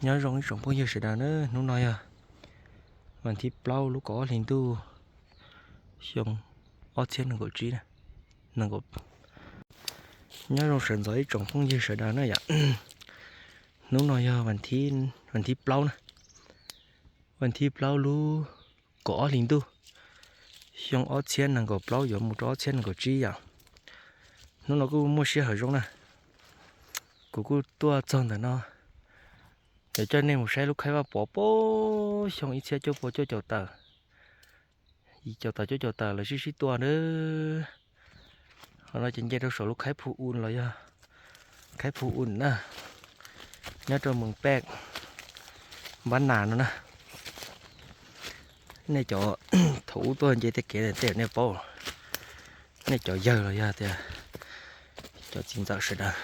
Nyob zoo ib tsoom phooj ywg sawv daws na, hnub no yog vas thib plaub lub kaum ob hli ntuj xyoo ob txhiab nees nkaum tsib. Nyob zoo sawv ntxov ib tsoom phooj ywg sawv daws na yom. Hnub no yog vas thib plaub na, vas thib plaub lub kaum ob hli ntuj xyoo ob txhiab nees nkaum plaub yuav mus rau ob txhiab nees nkaum tsib yom. Hnub no kuj muaj sij hawm zoo na, kuv kuj tuaj txog ntawm no, yuav coj nej mus saib lub khaib Vaj Pov puag xyoo ib txhiab cuaj pua cuaj caum tawm, yim caum tawm cuaj caum tawm lawv sib sib tua na. Qhov no ces nce rau saum lub khaib Phu Un los yog khaib Phu Un na, nyob rau Mees Pej, Npab Nas no na. Nej cov thaum ub tuaj nce tej kev tej nej paub, nej cov yawg los yog tias cov txiv ntxawm sawv daws,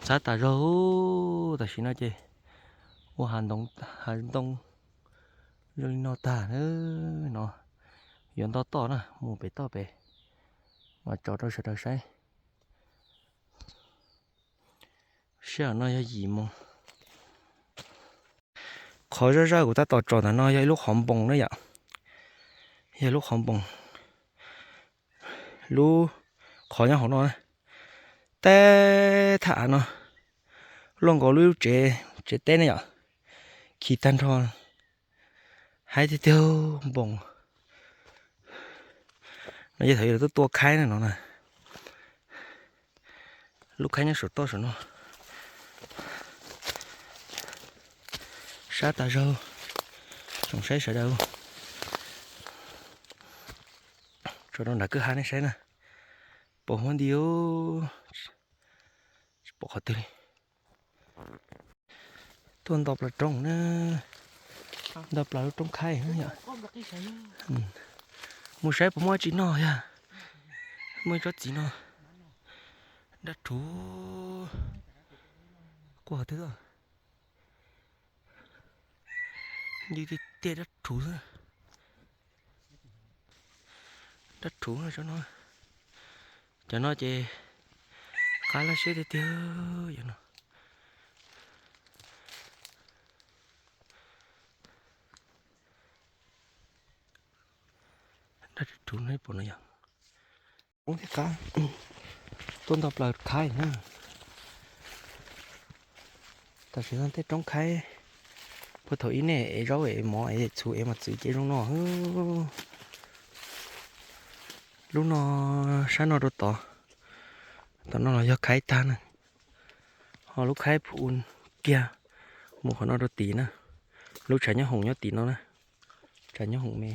txhab tas zog. Tam sim no ces ua hav ntoo zoo li no tag na, no yuav nto toj na, mus pem toj pem mas tso rau sawv daws saib. Sij hawm no yog yim moos. Qhov zaj zaj kuv tab tom tsom ntawm no yog ib lub qhov npoos na yom, yog lub qhov npoos, lub qhov nyob hauv no na, teb thaj av no, luaj nkaus lub tsev, tsev teb na yom, khi tag nrho, haib tiag tiag npoos. No yog thaum ub lawv tuaj tua khaib na no na. Lub khaib nyob saum toj saum no, sab tas zog, tsoom saib sawv daws. Tso rau nram kwj ha nej saib na, pom huab nti, tsis pom qhov twg li. Tuaj nto plaws roob na, nto plaws lub roob khaib na yom. Mus saib puas muaj tsi noj yog, muaj ib tsob txiv no, dab rhuv, quaj twb, nti tiag tiag, dab rhuv xwb, dab rhuv tsob no. Cov no ces qab laj siab tiag tiag no. Dab rhuv no pom no yog, thiab qab, tuaj nto plaws khaib na. Tam sim no tej roob khaib, puag thaum ub nej ev zaub ev mov ev txhuv ev mas txwv ces zoo no. Lub no, sab no rau tod, tom no los yog khaib tag na. Ho lub khaib Phu Un kiag mus qhov no rau tim na. Lub tshav nyob hoom nyob tim no na, tshav nyob hoom me.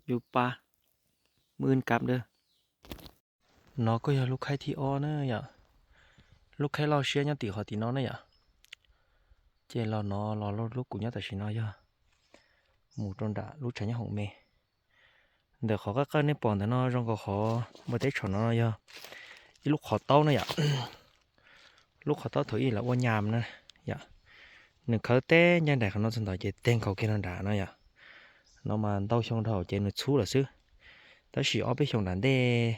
Yus pa, mw kam dawb. No kuj yog lub khaib thib ob na yom. Lub khaib loj siab nyob tim qhov tim no na yom. Ces los no los lub kuv nyob tam sim no yog mus rau nram lub tshav nyob hoom me. Ntawm qhov qab qab nej pom ntawm no zoo nkaus qhov npua teb tshom no yog ib lub qhov taub na yom. Lub qhov taub thaum ub lawv ua nyam na yom. Nws khawb teb ncaj nraim qhov no txog ntawd ces teg nkaus kiag rau nram no yom. No mas ntau xyoo dhau ces nws txhub lawm xwb. Tab sis ob peb xyoos nram ntej,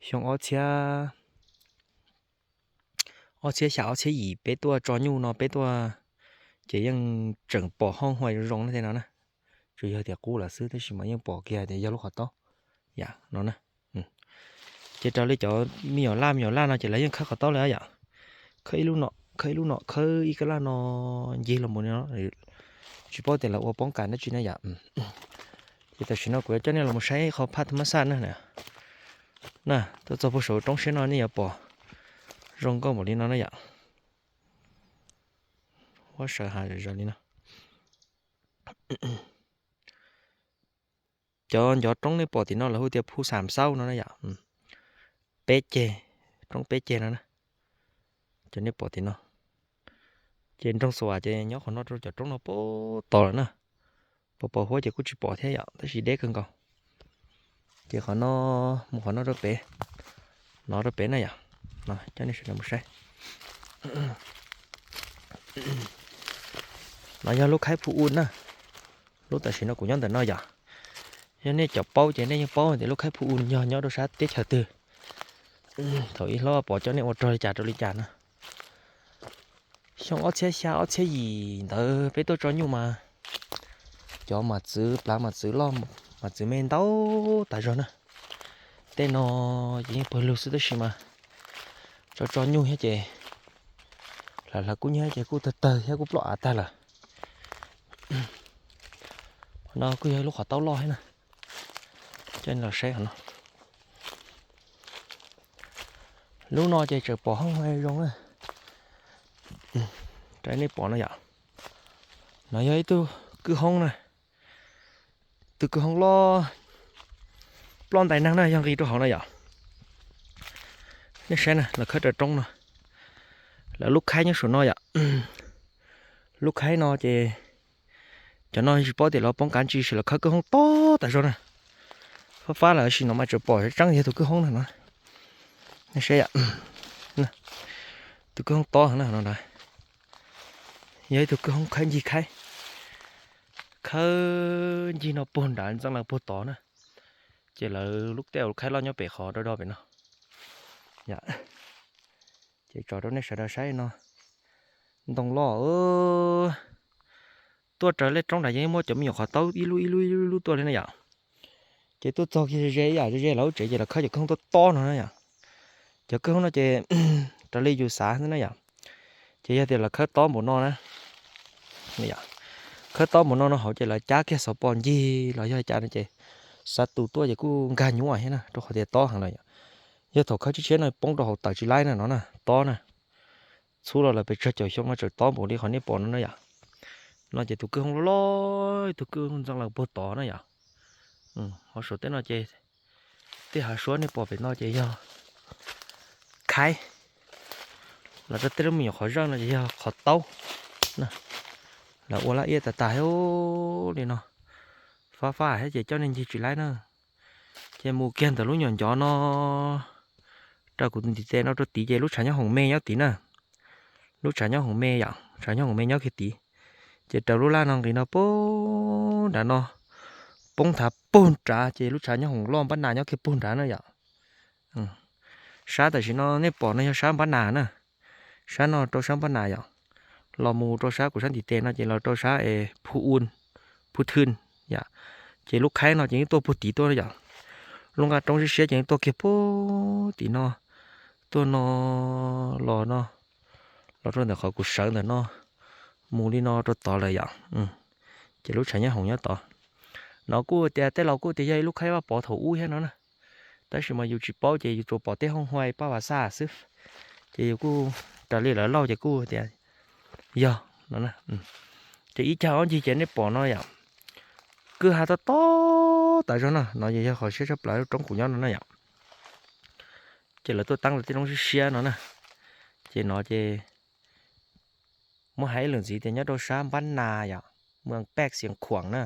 xyoo ob txhiab, ob txhiab xya ob txhiab yim peb tuaj tso nyuj no peb tuaj ces yeej tseem pom hoob hua zoo zoo na tej no na. Tsuas yog tias qub lawm xwb tab sis mas yeej pom kiag tias yog lub qhov taub yam no na. Ces raws li cov me nyuam laj me nyuam laj no ces lawv yeej khawb qhov taub li yom. Khawb ib lub no, khawb ib lub no, khawb ib kab laj no ncig los mus no, tsis paub tias lawv ua poob kas dab tsi na yom. Ces tam sim no kuv yuav coj nej los saib qhov phaj thab mab xaj na. Na, tuaj txog puag saum roob siab no nej yuav pom zoo nkauj npaum li no na yom. Huab sawv hav zom zaws li no. Cov ncov roob nej pom tim no lawv hu tias Phu Xam Xauj no na yom. Peb ceg, roob peb ceg no na. Cov nej pom tim no ces nroog Xua ces nyob qhov no rau cov roob no puag tod lawm na. Pos pos huab ces kuj tsis pom thiab yom, tab sis deb kawg nkaus. Ces qhov no, mus qhov no rau pem, no rau pem na yom. No coj nej sawv daws mus saib. No yog lub khaib Phu Un na. Lub tam sim no kuv nyob ntawm no yom. Yog nej cov paub ces nej yeej paub tias lub khaib Phu Un yog nyob rau sab teb chaws twg. Thaum ub hlob pov coj nej ua rog li cas rau li cas no. Xyoo ob txhiab xya ob txhiab yim ntawd peb tuaj tso nyuj mas cov mas txwv plav mas txwv loj mas txwv me ntau tas zog na. Tej no ces yeej pawg lug xwb tab sis mas tso tso nyuj thiab ces hlawv hlawv kub nyiab ces kuj tawg tawg thiab kuj ploj av tag lawm. Qhov no kuj yog ib lub qhov taub loj thiab na. Coj los saib qhov no. Lub no ces tseem pom hoob zoo na. Raws nej pom no yom, no yog ib tug kwj hoob na. Tus kwj hoob loj ploj ntais neeg na yog nqis rau hauv no yom. Nej saib na, lawv khawb raws roob no, lawv lub khaib nyob saum no yom. Lub khaib no ces cov no tsis paub tias lawv poob kav tsi sis lawv khawb kwj hoob tob tas zog na. Fab fab lawm sis no mas tseem pom tseeb yog tus kwj hoob no no. Nej saib yom, tus kwj hoob tob na no, yog ib tug kwj hoob khawb ncig khaib, khawb ncig no puag nrad ntxeev lawm puag tod na. Ces lawv lub tej lub khaib loj nyob pem qhov do do pem no. Ces tso rau nej sawv daws saib no, ntoo loj. Tuaj raws lej roob nrad yeej muab cov me nyuam qhov taub ib lub ib lub ib lub tuaj li na yom. Ces tuaj txog kiag ze ze ib yam ze ze lawv lub tsev ces lawv khawb cov kwj hoob tob tob no na yom. Cov kwj hoob no ces raws li yus xav xwb na yom. Ces yog tias lawv khawb tob npaum no na, khawb tob npaum no no hauv ces lawv cab kiag xov pos ncig los yog cas no ces xav tus tuaj ces kuj nkag nyuaj thiab na rau qhov tias tob heev lawm yom. Yog thaum khawb tshiab tshiab no poob rau hauv tawm tsis laib na no na, tob na. Txhub los lawm pes tsawg caum xyoo no tseem tob npaum li qhov nej pom no na yom. No ces tus kwj hoob loj loj, tus kwj hoob ntxeev lawm puag tod na yom. Hauv saum tej no ces tej hav suab nej pom pem no ces yog khaib, los rau tej lub me nyuam qhov zawj no ces yog qhov taub. Lawv ua laj iab tas tas li no, fab fab thiab ces coj nej ncig tsis laib na. Ces mus kiag ntawm lub nyuam ncov no, raws kuv tus ntiv tes no rau tid ces lub tshav nyob hoom me nyob tid na. Lub tshav nyob hoom me yom, tshav nyob hoom me nyob kiag tid. Ces raws lub laj no nqis no puag nrad no, poob nthav puag nrad ces lub tshav nyob hoom loj npab nas nyob kiag puag nrad na yom. Sab tam sim no nej pom no yog sab npab nas na. Sab no rau sab npab nas yom. Los mus rau sab kuv sab ntiv tes no ces los rau sab es phu un, phu thwj yom. Ces lub khaib no ces yeej tuaj puag tid tuaj yom. Lub nqaj roob siab siab ces yeej tuaj kiag puag tim no, tuaj no, los no, los rau ntawm qhov kuv sawv ntawm no, mus li no rau tod lawm yom. Ces lub tshav nyob hoom nyob tod. No kuj tias tej laus kuj tias yog ib lub khaib Vaj Pov thaum ub thiab no na. Tab sis mas yus tsis paub ces yus tsuas pom tej hoob huai paj vas xaj xwb. Ces yus kuj raws li lawv lauj ces kuj tias yog no. Ces ib cag ob ncig ces nej pom no yom, kwj ha tob tob tas zog no, no yog qhov siab tshaj plaws roob kuv nyob no na yom. Ces lawv tuaj teeb lawv tej roob siab siab no na. Ces no ces muab hais ib lwm ntxiv tias nyob rau sab npab nas yom, mus paj xias khuam na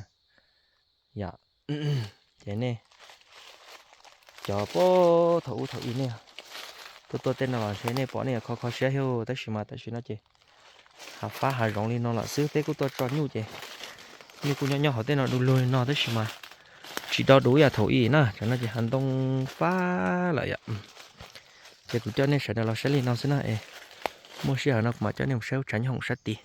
yom. Ces nej cov puag thaum ub thaum ub nej tuaj tuaj tej no los ntshe nej pom nej yuav kho kho siab thiab tab sis mas tam sim no ces hav fab hav zoov li no lawm xwb, peb kuj tuaj tso nyuj ces nyuj kuj nyob nyob hauv tej no du lug li no tab sis mas tsis do du ib yam thaum ub na, tam no ces hav ntoo fab lawm yom. Ces kuv coj nej sawv daws los saib li no xwb na es muaj sij hawm no kuv mam coj nej mus saib lub tshav nyob hoom sab tid.